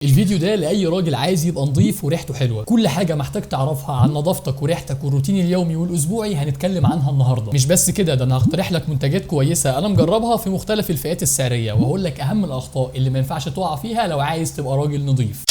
الفيديو ده لاي راجل عايز يبقى نظيف وريحته حلوة. كل حاجة محتاج تعرفها عن نظافتك وريحتك والروتين اليومي والاسبوعي هنتكلم عنها النهارده. مش بس كده، ده انا هقترح لك منتجات كويسة انا مجربها في مختلف الفئات السعرية، وهقول لك اهم الاخطاء اللي ما ينفعش تقع فيها لو عايز تبقى راجل نظيف.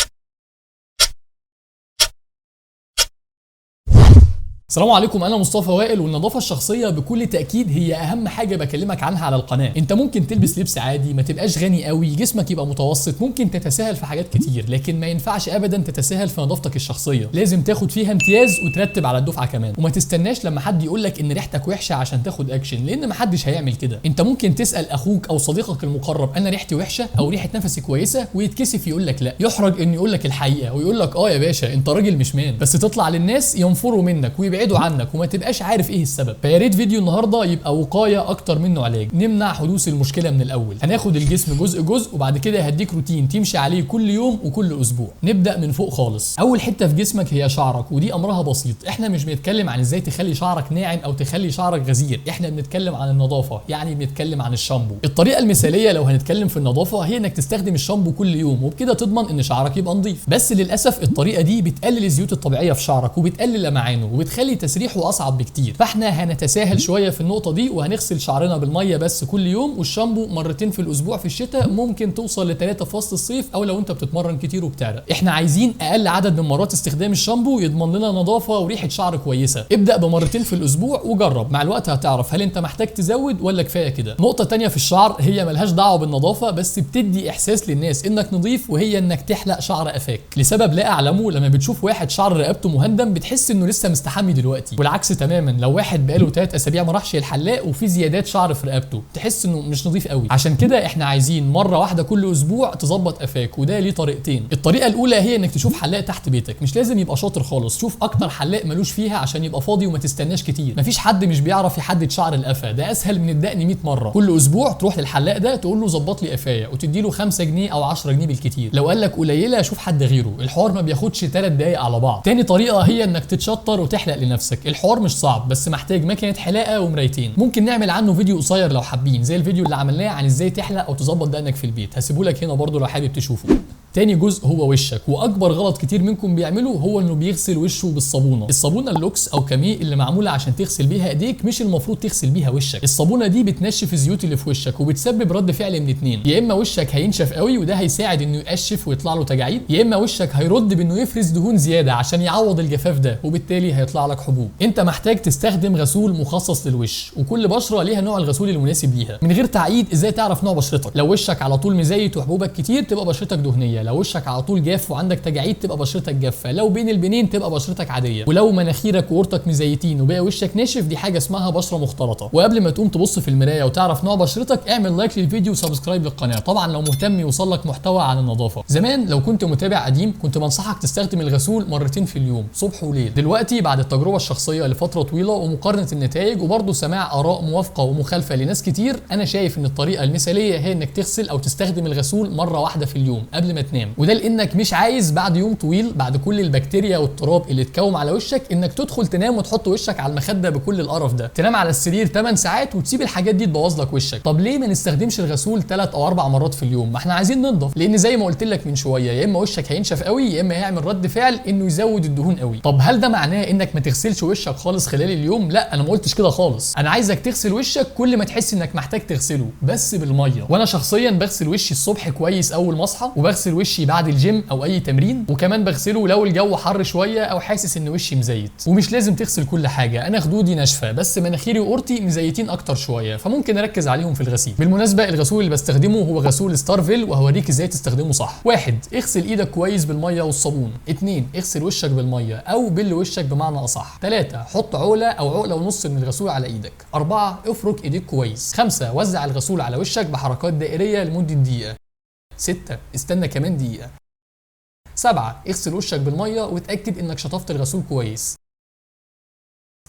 السلام عليكم، انا مصطفى وائل، والنظافة الشخصية بكل تاكيد هي اهم حاجة بكلمك عنها على القناة. انت ممكن تلبس لبس عادي، ما تبقاش غني قوي، جسمك يبقى متوسط، ممكن تتساهل في حاجات كتير، لكن ما ينفعش ابدا تتساهل في نظافتك الشخصية. لازم تاخد فيها امتياز وترتب على الدفعة كمان، وما تستناش لما حد يقول لك ان ريحتك وحشة عشان تاخد اكشن، لان ما حدش هيعمل كده. انت ممكن تسال اخوك او صديقك المقرب انا ريحتي وحشة او ريحه نفسي كويسة، ويتكسف يقول لك لا، يحرج انه يقول لك الحقيقة ويقول لك اه يا باشا انت راجل مش مان، بس تطلع للناس ينفروا منك ويبعدوا عنك وما تبقاش عارف ايه السبب. فيا ريت فيديو النهارده يبقى وقاية اكتر منه علاج، نمنع حدوث المشكلة من الاول. هناخد الجسم جزء جزء، وبعد كده هديك روتين تمشي عليه كل يوم وكل اسبوع. نبدا من فوق خالص. اول حتة في جسمك هي شعرك، ودي امرها بسيط. احنا مش بنتكلم عن ازاي تخلي شعرك ناعم او تخلي شعرك غزير، احنا بنتكلم عن النظافة، يعني بنتكلم عن الشامبو. الطريقة المثالية لو هنتكلم في النظافة هي انك تستخدم الشامبو كل يوم، وبكده تضمن ان شعرك يبقى نظيف. بس للاسف الطريقة دي بتقلل الزيوت الطبيعية في شعرك وبتقلل لمعانه وبتخلي تسريحه اصعب بكتير. فاحنا هنتساهل شوية في النقطة دي، وهنغسل شعرنا بالمية بس كل يوم، والشامبو مرتين في الاسبوع في الشتاء، ممكن توصل ل3 في فصل الصيف، او لو انت بتتمرن كتير وبتعرق. احنا عايزين اقل عدد من مرات استخدام الشامبو يضمن لنا نظافة وريحه شعر كويسة. ابدا بمرتين في الاسبوع وجرب، مع الوقت هتعرف هل انت محتاج تزود ولا كفاية كده. نقطة تانية في الشعر هي ملهاش دعوه بالنظافة، بس بتدي احساس للناس انك نظيف، وهي انك تحلق شعر قفاك. لسبب لا اعلمه، لما بتشوف واحد شعر رقبته مهندم بتحس انه لسه مستحمي دلوقتي، والعكس تماما لو واحد بقاله 3 اسابيع ما راحش الحلاق وفي زيادات شعر في رقبته تحس انه مش نظيف قوي. عشان كده احنا عايزين مرة واحدة كل اسبوع تظبط قفاك، وده ليه طريقتين. الطريقة الاولى هي انك تشوف حلاق تحت بيتك، مش لازم يبقى شاطر خالص، شوف اكتر حلاق ملوش فيها عشان يبقى فاضي وما تستناش كتير. مفيش حد مش بيعرف يحدد شعر القفا، ده اسهل من الدقن 100 مرة. كل اسبوع تروح للحلاق ده تقول له ظبط لي قفايا، وتدي له 5 جنيه او 10 جنيه بالكتير. لو قال لك قليله شوف حد غيره، الحوار ما بياخدش 3 دقايق على بعض. تاني طريقه هي انك تتشطر وتحلق لنفسك. الحوار مش صعب، بس محتاج مكنه حلاقه ومرايتين. ممكن نعمل عنه فيديو قصير لو حابين، زي الفيديو اللي عملناه عن ازاي تحلق او تظبط دقنك في البيت، هسيبه لك هنا برضو لو حابب تشوفه. تاني جزء هو وشك، واكبر غلط كتير منكم بيعمله هو انه بيغسل وشه بالصابونه. الصابونه اللوكس او كامي اللي معمولة عشان تغسل بيها ايديك مش المفروض تغسل بيها وشك. الصابونه دي بتنشف الزيوت اللي في وشك وبتسبب رد فعل من اتنين، يا اما وشك هينشف قوي وده هيساعد انه يقشف ويطلع له تجاعيد، يا اما وشك هيرد بانه يفرز دهون زيادة عشان يعوض الجفاف ده، وبالتالي هيطلع لك حبوب. انت محتاج تستخدم غسول مخصص للوش، وكل بشره ليها نوع الغسول المناسب ليها. من غير تعقيد ازاي تعرف نوع بشرتك؟ لو وشك على طول مزيت وحبوبك كتير تبقى بشرتك دهنية، لو وشك على طول جاف وعندك تجاعيد تبقى بشرتك جافة، لو بين البنين تبقى بشرتك عادية، ولو مناخيرك وقورتك مزيتين وباقي وشك ناشف دي حاجة اسمها بشره مختلطة. وقبل ما تقوم تبص في المراية وتعرف نوع بشرتك اعمل like للفيديو و subscribe للقناة، طبعا لو مهتم يوصل لك محتوى عن النظافة. زمان لو كنت متابع قديم كنت بنصحك تستخدم الغسول مرتين في اليوم، صبح وليل. دلوقتي بعد التجربة الشخصية لفترة طويلة ومقارنة النتائج وبرضه سماع اراء موافقة ومخالفه لناس كتير، انا شايف ان الطريقة المثالية هي انك تغسل او تستخدم الغسول مرة واحدة في اليوم قبل ما تنام، وده لانك مش عايز بعد يوم طويل بعد كل البكتيريا والتراب اللي اتكوم على وشك انك تدخل تنام وتحط وشك على المخدة بكل القرف ده، تنام على السرير 8 ساعات وتسيب الحاجات دي تبوظ لك وشك. طب ليه ما نستخدمش الغسول 3 او 4 مرات في اليوم؟ ما احنا عايزين ننضف، لان زي ما قلت لك من شوية يا اما وشك هينشف قوي يا اما هيعمل رد فعل انه يزود الدهون قوي. طب هل ده معناه انك ما تغسلش وشك خالص خلال اليوم؟ لا، انا ما قلتش كده خالص. انا عايزك تغسل وشك كل ما تحس انك محتاج تغسله، بس بالمية. وانا شخصيا بغسل وشي الصبح كويس اول ما اصحى، وبغسل وشي بعد الجيم او اي تمرين، وكمان بغسله لو الجو حر شوية او حاسس ان وشي مزيت. ومش لازم تغسل كل حاجة، انا خدودي ناشفة بس مناخيري وقورتي مزيتين اكتر شوية، فممكن اركز عليهم في الغسيل. بالمناسبة الغسول اللي بستخدمه هو غسول ستارفيل، وهوريك ازاي تستخدمه صح. 1، اغسل ايدك كويس بالمية والصابون. 2، اغسل وشك بالمية او بل وشك بمعنى اصح. 3، حط عقله او عقله ونص من الغسول على ايدك. 4، افرك ايديك كويس. 5، وزع الغسول على وشك بحركات دائريه لمدة دقيقة. 6، استنى كمان دقيقة. 7، اغسل وشك بالمية وتأكد انك شطفت الغسول كويس.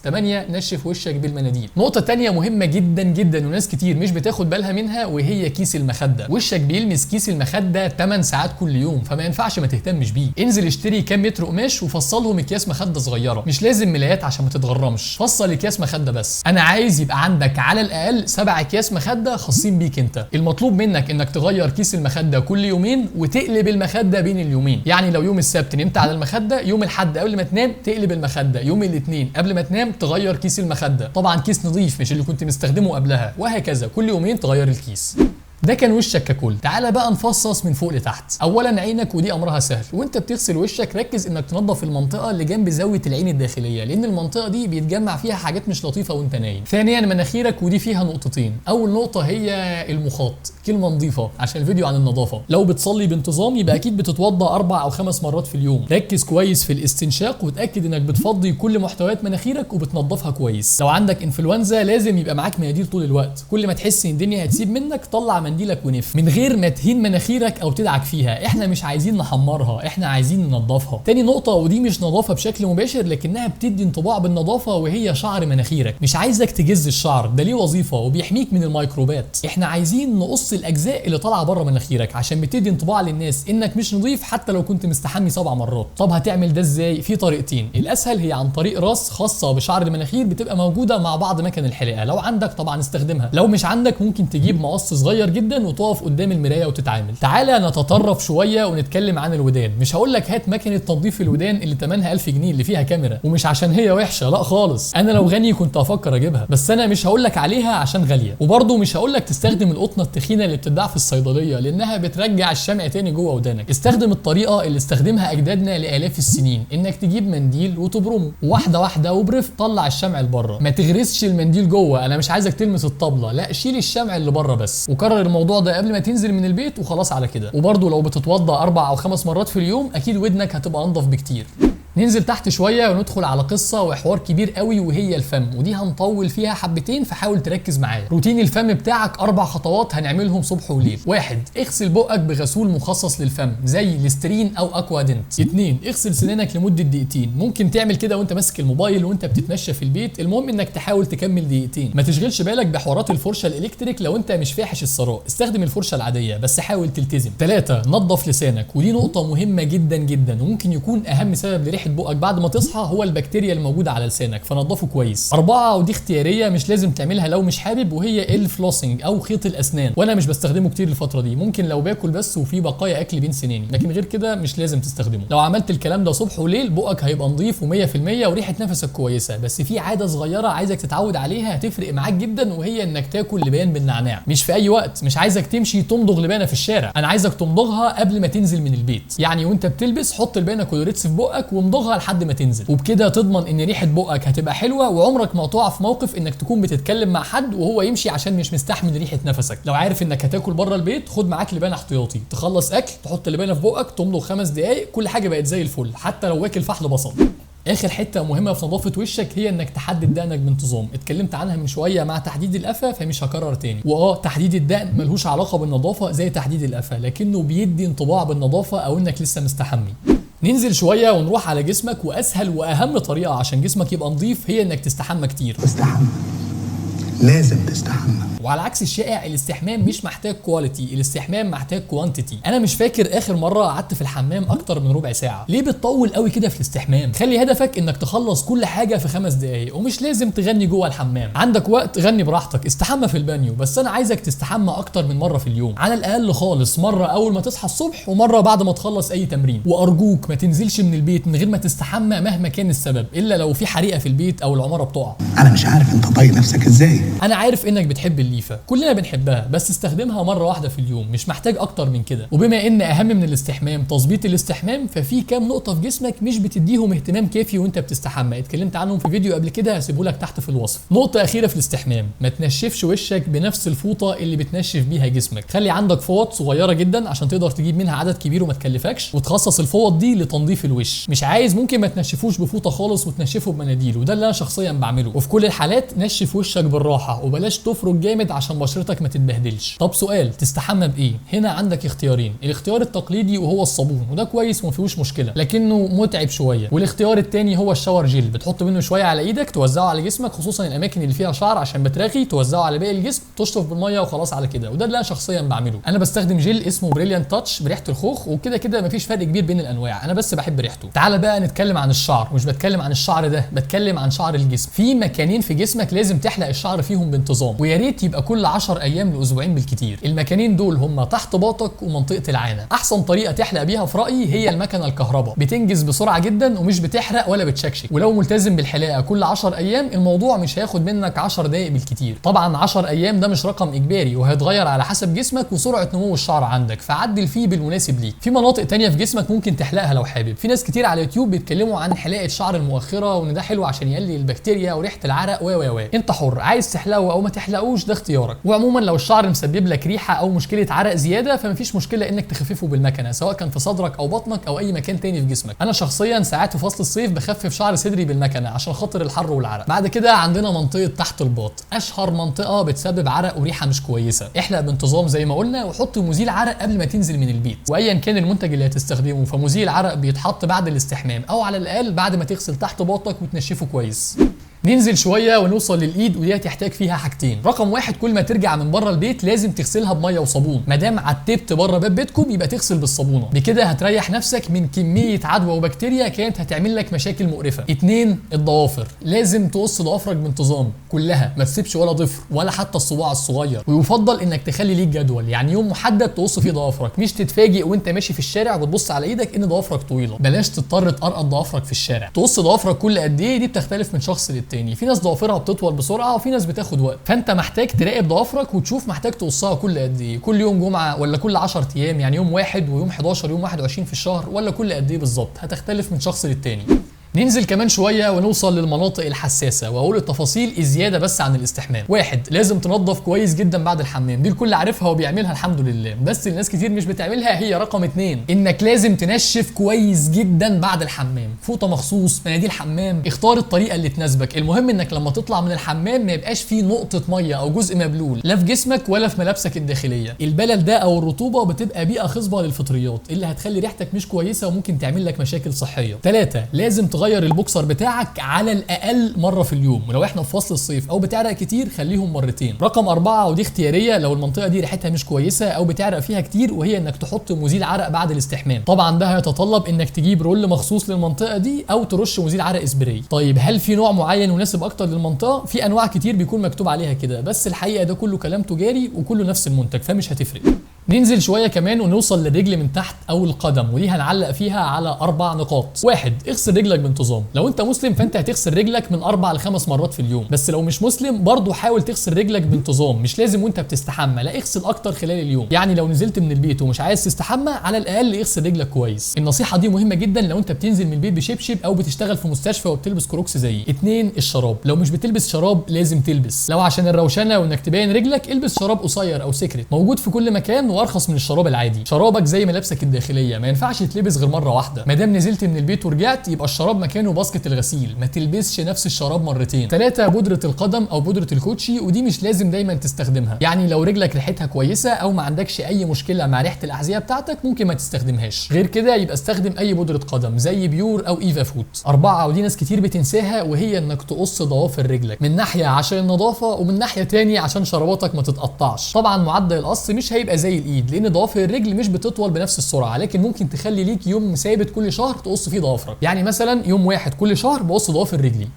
8، نشف وشك بالمناديل. نقطة تانية مهمة جدا جدا وناس كتير مش بتاخد بالها منها، وهي كيس المخدة. وشك بيلمس كيس المخدة 8 ساعات كل يوم، فما ينفعش ما تهتمش بيه. انزل اشتري كام متر قماش وفصلهم اكياس مخده صغيرة، مش لازم ملايات عشان ما تتغرمش، فصل اكياس مخده بس. انا عايز يبقى عندك على الاقل 7 اكياس مخده خاصين بيك انت. المطلوب منك انك تغير كيس المخدة كل يومين وتقلب المخدة بين اليومين، يعني لو يوم السبت نمت على المخدة، يوم الاحد قبل ما تنام تقلب المخدة، يوم الاثنين قبل ما تنام تغير كيس المخدة، طبعا كيس نظيف مش اللي كنت مستخدمة قبلها، وهكذا كل يومين تغير الكيس. ده كان وشك ككل. تعالى بقى نفصص من فوق لتحت. اولا عينك، ودي امرها سهل. وانت بتغسل وشك ركز انك تنظف المنطقة اللي جنب زاوية العين الداخلية، لان المنطقة دي بيتجمع فيها حاجات مش لطيفة وانت نايم. ثانيا مناخيرك، ودي فيها نقطتين. اول نقطة هي المخاط، كلمة نظيفة عشان الفيديو عن النظافة. لو بتصلي بانتظام يبقى اكيد بتتوضى 4 أو 5 مرات في اليوم. ركز كويس في الاستنشاق وتاكد انك بتفضي كل محتويات مناخيرك وبتنظفها كويس. لو عندك انفلونزا لازم يبقى معاك مناديل طول الوقت، كل ما تحس ان الدنيا هتسيب منك طلع منديلك ونف، من غير ما تهين مناخيرك او تدعك فيها. احنا مش عايزين نحمرها، احنا عايزين ننظفها. تاني نقطة، ودي مش نظافة بشكل مباشر لكنها بتدي انطباع بالنظافة، وهي شعر مناخيرك. مش عايزك تجز الشعر، ده ليه وظيفة وبيحميك من الميكروبات. احنا عايزين نقص الاجزاء اللي طالعه بره مناخيرك عشان بتدي انطباع للناس انك مش نظيف حتى لو كنت مستحمي 7 مرات. طب هتعمل ده ازاي؟ في طريقتين. الاسهل هي عن طريق راس خاصة بشعر المناخير بتبقى موجودة مع بعض مكان الحلاقة، لو عندك طبعا استخدمها، لو مش عندك ممكن تجيب مقص صغير جدا وتقف قدام المراية وتتعامل. تعالى نتطرف شوية ونتكلم عن الودان. مش هقول لك هات مكنه تنظيف الودان اللي ثمنها 1000 جنيه اللي فيها كاميرا، ومش عشان هي وحشة، لا خالص، انا لو غني كنت هفكر اجيبها، بس انا مش هقول لك عليها عشان غالية. وبرده مش هقول لك تستخدم القطنه التخينه اللي بتتباع في الصيدلية لانها بترجع الشمع تاني جوه ودانك. استخدم الطريقة اللي استخدمها اجدادنا لالاف السنين، انك تجيب منديل وتبرمه واحدة واحدة وبرفق طلع الشمع لبره، ما تغرسش المنديل جوه، انا مش عايزك تلمس الطبلة، لا شيل الشمع اللي بره بس. وكرر الموضوع ده قبل ما تنزل من البيت وخلاص على كده. وبرده لو بتتوضى 4 أو 5 مرات في اليوم اكيد ودنك هتبقى انضف بكتير. ننزل تحت شوية وندخل على قصة وحوار كبير قوي، وهي الفم، ودي هنطول فيها حبتين فحاول تركز معايا. روتين الفم بتاعك 4 خطوات هنعملهم صبح وليل. 1، اغسل بقك بغسول مخصص للفم زي ليسترين او اكوادنت. 2، اغسل سنانك لمدة دقيقتين، ممكن تعمل كده وانت ماسك الموبايل وانت بتتمشى في البيت، المهم انك تحاول تكمل دقيقتين. ما تشغلش بالك بحوارات الفرشة ال electric لو انت مش فاحش الثراء، استخدم الفرشة العادية بس حاول تلتزم. 3، نظف لسانك، ودي نقطة مهمة جدا جدا وممكن يكون اهم سبب لريحه بقك بعد ما تصحى هو البكتيريا الموجودة على لسانك، فنضفه كويس. 4، ودي اختيارية مش لازم تعملها لو مش حابب، وهي ال flossing او خيط الاسنان، وانا مش بستخدمه كتير الفترة دي، ممكن لو باكل بس وفي بقايا اكل بين سناني، لكن غير كده مش لازم تستخدمه. لو عملت الكلام ده صبح وليل بقك هيبقى نظيف و100% وريحه نفسك كويسة. بس في عادة صغيرة عايزك تتعود عليها هتفرق معاك جدا، وهي انك تاكل لبان بالنعناع. مش في اي وقت، مش عايزك تمشي تمضغ لبانه في الشارع، انا عايزك تمضغها قبل ما تنزل من البيت، يعني وانت بتلبس حط لبانه كولوريتس في بقك وامضغها لحد ما تنزل، وبكده تضمن ان ريحه بقك هتبقى حلوة وعمرك ما هتقع في موقف انك تكون بتتكلم مع حد وهو يمشي عشان مش مستحمل ريحه نفسك. لو عارف انك هتاكل بره البيت خد معاك لبانه احتياطي، تخلص اكل تحط لبانه في بقك تمضغ 5 دقائق، كل حاجة بقت زي الفل حتى لو واكل فحل بصل. اخر حتة مهمة في نظافة وشك هي انك تحدد دقنك بانتظام، اتكلمت عنها من شوية مع تحديد القفا فمش هكرر تاني. تحديد الدقن ملهوش علاقة بالنظافة زي تحديد القفا، لكنه بيدي انطباع بالنظافة او انك لسه مستحمي. ننزل شوية ونروح على جسمك، واسهل واهم طريقه عشان جسمك يبقى نظيف هي انك تستحمى كتير. تستحمى، لازم تستحمى. وعلى عكس الشائع الاستحمام مش محتاج quality، الاستحمام محتاج quantity. انا مش فاكر اخر مرة قعدت في الحمام اكتر من ربع ساعة. ليه بتطول قوي كده في الاستحمام؟ خلي هدفك انك تخلص كل حاجة في 5 دقايق، ومش لازم تغني جوه الحمام، عندك وقت غني براحتك، استحمى في البانيو، بس انا عايزك تستحمى اكتر من مرة في اليوم، على الاقل خالص مرة اول ما تصحى الصبح ومرة بعد ما تخلص اي تمرين. وارجوك ما تنزلش من البيت من غير ما تستحمى مهما كان السبب، الا لو في حريقة في البيت او العمارة بتقع. انا مش عارف انت طايق نفسك ازاي. انا عارف انك بتحب الليفه، كلنا بنحبها، بس استخدمها مرة واحدة في اليوم، مش محتاج اكتر من كده. وبما ان اهم من الاستحمام تظبيط الاستحمام، ففي كام نقطة في جسمك مش بتديهم اهتمام كافي وانت بتستحمى، اتكلمت عنهم في فيديو قبل كده هسيبه لك تحت في الوصف. نقطة اخيرة في الاستحمام، ما تنشفش وشك بنفس الفوطه اللي بتنشف بيها جسمك، خلي عندك فوط صغيرة جدا عشان تقدر تجيب منها عدد كبير وما تكلفكش، وتخصص الفوط دي لتنظيف الوش. مش عايز ممكن ما تنشفوش بفوطه خالص وتنشفه بمناديل، وده اللي انا شخصيا بعمله. وفي كل الحالات نشف وشك بالراحة، بالراحة وبلاش تفرك جامد عشان بشرتك ما تتبهدلش. طب سؤال، تستحمى بايه؟ هنا عندك اختيارين، الاختيار التقليدي وهو الصابون، وده كويس وما فيهوش مشكلة لكنه متعب شوية، والاختيار الثاني هو ال shower gel، بتحط منه شوية على ايدك توزعه على جسمك، خصوصا الاماكن اللي فيها شعر عشان بترغي، توزعه على باقي الجسم، تشطف بالمية وخلاص على كده. وده اللي انا شخصيا بعمله. انا بستخدم جل اسمه Brilliant Touch بريحه الخوخ، وكده كده مفيش فرق كبير بين الانواع، انا بس بحب ريحته. تعال بقى نتكلم عن الشعر، مش بتكلم عن الشعر ده، بتكلم عن شعر الجسم. في مكانين في جسمك لازم تحلق الشعر فيهم بانتظام، ويا ريت يبقى كل 10 ايام لاسبوعين بالكتير. المكانين دول هم تحت باطك ومنطقة العانة. احسن طريقه تحلق بيها في رايي هي المكنه الكهرباء، بتنجز بسرعة جدا ومش بتحرق ولا بتشكشك، ولو ملتزم بالحلاقه كل 10 ايام الموضوع مش هياخد منك 10 دقائق بالكتير. طبعا 10 ايام ده مش رقم اجباري وهيتغير على حسب جسمك وسرعة نمو الشعر عندك، فعدل فيه بالمناسب ليك. في مناطق تانية في جسمك ممكن تحلقها لو حابب. في ناس كتير على اليوتيوب بيتكلموا عن حلاقه شعر المؤخرة وان ده حلو عشان يقلل البكتيريا وريحه العرق و و و انت حر، عايز تحلقه او ما تحلقوش ده اختيارك. وعموما لو الشعر مسبب لك ريحه او مشكلة عرق زيادة فمفيش مشكلة انك تخففه بالمكنه، سواء كان في صدرك او بطنك او اي مكان تاني في جسمك. انا شخصيا ساعات في فصل الصيف بخفف شعر صدري بالمكنه عشان خاطر الحر والعرق. بعد كده عندنا منطقة تحت الباط، اشهر منطقة بتسبب عرق وريحه مش كويسة. احلق بانتظام زي ما قلنا، وحط مزيل عرق قبل ما تنزل من البيت، وايا كان المنتج اللي هتستخدمه فمزيل عرق بيتحط بعد الاستحمام او على الاقل بعد ما تغسل تحت باطك وتنشفه كويس. ننزل شوية ونوصل للايد، ودي هتحتاج فيها حاجتين. رقم واحد، كل ما ترجع من بره البيت لازم تغسلها بميه وصابون، ما دام عتبت بره باب بيتكم يبقى تغسل بالصابونه، بكده هتريح نفسك من كمية عدوى وبكتيريا كانت هتعمل لك مشاكل مقرفة. اتنين، الضوافر، لازم تقص ضوافرك بانتظام كلها، ما تسيبش ولا ضفر ولا حتى الصباع الصغير، ويفضل انك تخلي ليك جدول، يعني يوم محدد تقص فيه ضوافرك، مش تتفاجئ وانت ماشي في الشارع وبتبص على ايدك ان ضوافرك طويلة. بلاش تضطر تقرقط ضوافرك في الشارع. تقص ضوافرك كل قد ايه؟ دي بتختلف من شخص للتاني، في ناس ضوافرها بتطول بسرعة وفي ناس بتاخد وقت، فانت محتاج تراقب ضوافرك وتشوف محتاج تقصها كل قد ايه، كل يوم جمعه ولا كل 10 ايام، يعني يوم واحد ويوم 11 يوم 21 في الشهر، ولا كل قد ايه بالظبط، هتختلف من شخص للتاني. ننزل كمان شوية ونوصل للمناطق الحساسة، واقول التفاصيل الزيادة بس عن الاستحمام. واحد، لازم تنظف كويس جدا بعد الحمام، دي الكل عارفها وبيعملها الحمد لله، بس الناس كتير مش بتعملها. هي رقم اتنين، انك لازم تنشف كويس جدا بعد الحمام، فوطه مخصوص، مناديل حمام، اختار الطريقة اللي تناسبك. المهم انك لما تطلع من الحمام ما يبقاش فيه نقطة مية او جزء مبلول لا في جسمك ولا في ملابسك الداخلية. البلل ده او الرطوبة بتبقى بيئة خصبة للفطريات اللي هتخلي ريحتك مش كويسة وممكن تعمل لك مشاكل صحية. ثلاثة، لازم تغير البوكسر بتاعك على الاقل مرة في اليوم، ولو احنا في فصل الصيف او بتعرق كتير خليهم مرتين. رقم 4، ودي اختيارية لو المنطقة دي ريحتها مش كويسة او بتعرق فيها كتير، وهي انك تحط مزيل عرق بعد الاستحمام. طبعا ده هيتطلب انك تجيب roll مخصوص للمنطقة دي او ترش مزيل عرق سبراي. طيب هل في نوع معين مناسب اكتر للمنطقة؟ في انواع كتير بيكون مكتوب عليها كده، بس الحقيقة ده كله كلام تجاري وكله نفس المنتج فمش هتفرق. ننزل شوية كمان ونوصل للرجل من تحت او القدم، ودي هنعلق فيها على 4 نقاط. واحد، اغسل رجلك بانتظام. لو انت مسلم فانت هتغسل رجلك من 4 ل5 مرات في اليوم، بس لو مش مسلم برضه حاول تغسل رجلك بانتظام، مش لازم وانت بتستحمى، لا اغسل اكتر خلال اليوم. يعني لو نزلت من البيت ومش عايز تستحمى على الاقل اغسل رجلك كويس. النصيحة دي مهمة جدا لو انت بتنزل من البيت بشبشب او بتشتغل في مستشفى وبتلبس كروكس زيي. 2، الشراب. لو مش بتلبس شراب لازم تلبس، لو عشان الروشنه وانك تبين رجلك البس شراب قصير او secret، موجود في كل مكان وارخص من الشراب العادي. شرابك زي ملابسك الداخلية، ما ينفعش يتلبس غير مرة واحدة، ما دام نزلت من البيت ورجعت يبقى الشراب مكانه basket الغسيل، ما تلبسش نفس الشراب مرتين. 3، بودره القدم او بودره الكوتشي، ودي مش لازم دايما تستخدمها، يعني لو رجلك ريحتها كويسة او ما عندكش اي مشكلة مع ريحه الاحذية بتاعتك ممكن ما تستخدمهاش، غير كده يبقى استخدم اي بودره قدم زي بيور او ايفا فوت. 4، ودي ناس كتير بتنساها، وهي انك تقص ضوافر رجلك، من ناحية عشان النظافة ومن ناحية تاني عشان شراباتك ما تتقطعش. طبعا معدل القص مش هيبقى زي الايد لان ضوافر الرجل مش بتطول بنفس السرعة، لكن ممكن تخلي ليك يوم ثابت كل شهر تقص فيه ضوافرك، يعني مثلا يوم واحد كل شهر بقص ضوافر رجلي.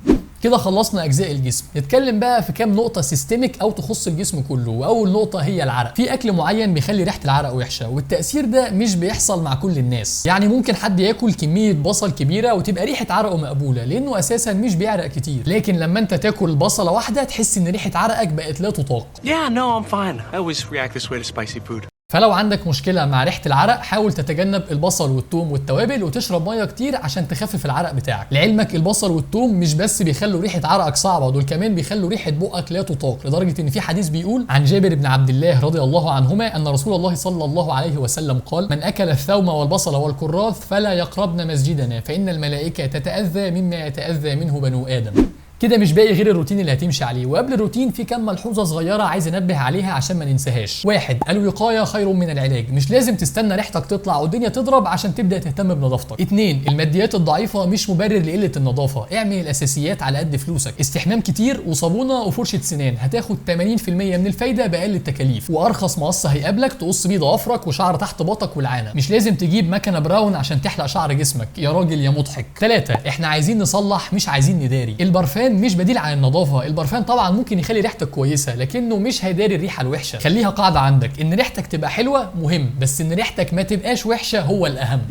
كده خلصنا اجزاء الجسم، نتكلم بقى في كام نقطة systemic او تخص الجسم كله. واول نقطة هي العرق. في اكل معين بيخلي ريحه العرق وحشة، والتاثير ده مش بيحصل مع كل الناس، يعني ممكن حد ياكل كمية بصل كبيرة وتبقى ريحه عرقه مقبولة لانه اساسا مش بيعرق كتير، لكن لما انت تاكل بصله واحدة تحس ان ريحه عرقك بقت لا تطاق. Yeah, no, I'm fine. I always react this way to spicy food. فلو عندك مشكلة مع ريحة العرق حاول تتجنب البصل والثوم والتوابل وتشرب مية كتير عشان تخفف العرق بتاعك. لعلمك البصل والثوم مش بس بيخلوا ريحة عرقك صعبة، دول كمان بيخلوا ريحة بقك لا تطاق، لدرجة ان في حديث بيقول عن جابر بن عبد الله رضي الله عنهما ان رسول الله صلى الله عليه وسلم قال: من اكل الثوم والبصل والكراث فلا يقربن مسجدنا فإن الملائكة تتأذى مما يتأذى منه بنو آدم. كده مش باقي غير الروتين اللي هتمشي عليه. وقبل الروتين في كام ملحوظة صغيرة عايز انبه عليها عشان ما ننساهاش. واحد، الوقاية خير من العلاج، مش لازم تستنى ريحتك تطلع والدنيا تضرب عشان تبدا تهتم بنظافتك. اتنين، الماديات الضعيفة مش مبرر لقلة النظافة، اعمل الاساسيات على قد فلوسك، استحمام كتير وصابونه وفرشه سنان، هتاخد 80% من الفايدة باقل التكاليف، وارخص مقص هيقابلك تقص بيه ضوافرك وشعر تحت باطك والعانه. مش لازم تجيب مكنه براون عشان تحلق شعر جسمك يا راجل يا مضحك. ثلاثة، احنا عايزين نصلح مش عايزين نداري. البرفان مش بديل عن النظافة، البرفان طبعا ممكن يخلي ريحتك كويسة لكنه مش هيداري الريحة الوحشة. خليها قاعدة عندك ان ريحتك تبقى حلوة مهم، بس ان ريحتك ما تبقاش وحشة هو الاهم.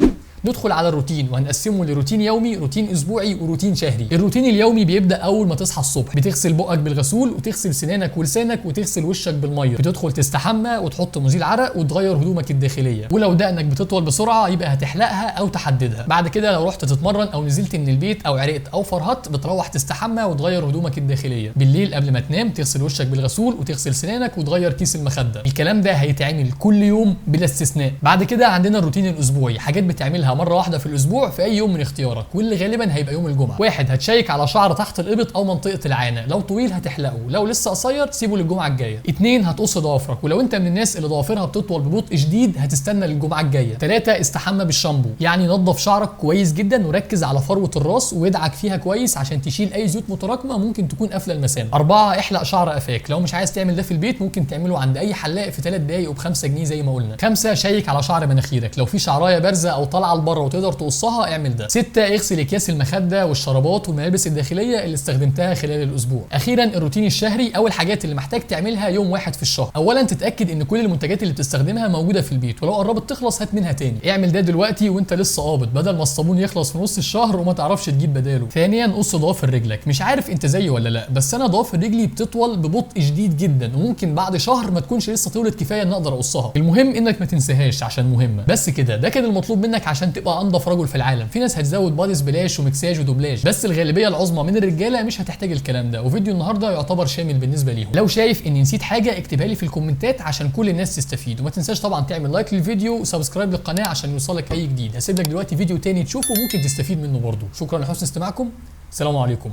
ندخل على الروتين، وهنقسمه لروتين يومي، روتين اسبوعي، وروتين شهري. الروتين اليومي بيبدا اول ما تصحى الصبح، بتغسل بقك بالغسول وتغسل سنانك ولسانك وتغسل وشك بالمية، بتدخل تستحمى وتحط مزيل عرق وتغير هدومك الداخلية، ولو دقنك بتطول بسرعة يبقى هتحلقها او تحددها. بعد كده لو رحت تتمرن او نزلت من البيت او عرقت او فرهدت بتروح تستحمى وتغير هدومك الداخلية. بالليل قبل ما تنام تغسل وشك بالغسول وتغسل سنانك وتغير كيس المخدة. الكلام ده هيتعمل كل يوم بلا استثناء. بعد كده عندنا الروتين الاسبوعي، حاجات بتعملها مرة واحدة في الاسبوع في اي يوم من اختيارك، واللي غالبا هيبقى يوم الجمعة. واحد، هتشيك على شعر تحت الابط او منطقة العانة، لو طويل هتحلقه، لو لسه قصير سيبه للجمعة الجاية. اتنين، هتقص ضوافرك، ولو انت من الناس اللي ضوافرها بتطول ببطء شديد هتستنى للجمعة الجاية. ثلاثة، استحمى بالشامبو، يعني نظف شعرك كويس جدا وركز على فروه الراس وادعك فيها كويس عشان تشيل اي زيوت متراكمه ممكن تكون قافله المسام. اربعة، احلق شعر قفاك، لو مش عايز تعمل ده في البيت ممكن تعمله عند اي حلاق في 3 دقايق وب5 جنيه زي ما قلنا. خمسة، شيك على شعر مناخيرك، لو في شعرايه بارزة او طالعه لبره وتقدر تقصها اعمل ده. ستة، اغسل اكياس المخدة والشرابات والملابس الداخلية اللي استخدمتها خلال الاسبوع. اخيرا الروتين الشهري او الحاجات اللي محتاج تعملها يوم واحد في الشهر. اولا، تتاكد ان كل المنتجات اللي بتستخدمها موجودة في البيت، ولو قربت تخلص هات منها تاني. اعمل ده دلوقتي وانت لسه قابض بدل ما الصابون يخلص في نص الشهر وما تعرفش تجيب بداله. ثانيا، قص ضوافر رجلك، مش عارف انت زيي ولا لا، بس انا ضوافر رجلي بتطول ببطء شديد جدا، وممكن بعد شهر ما تكونش لسه طولت كفاية ان اقدر اقصها. المهم انك ما تنساهاش عشان مهمة. بس كده، ده كان المطلوب منك عشان تبقى انضف رجل في العالم. في ناس هتزود body splash ومكساج ودوبلاج، بس الغالبية العظمى من الرجالة مش هتحتاج الكلام ده، وفيديو النهارده يعتبر شامل بالنسبة ليهم. لو شايف اني نسيت حاجة اكتبها لي في الكومنتات عشان كل الناس تستفيد، وما تنساش طبعا تعمل like للفيديو و subscribe للقناة عشان يوصلك اي جديد. هسيب لك دلوقتي فيديو تاني تشوفه ممكن تستفيد منه برضه. شكرا لحسن استماعكم، السلام عليكم.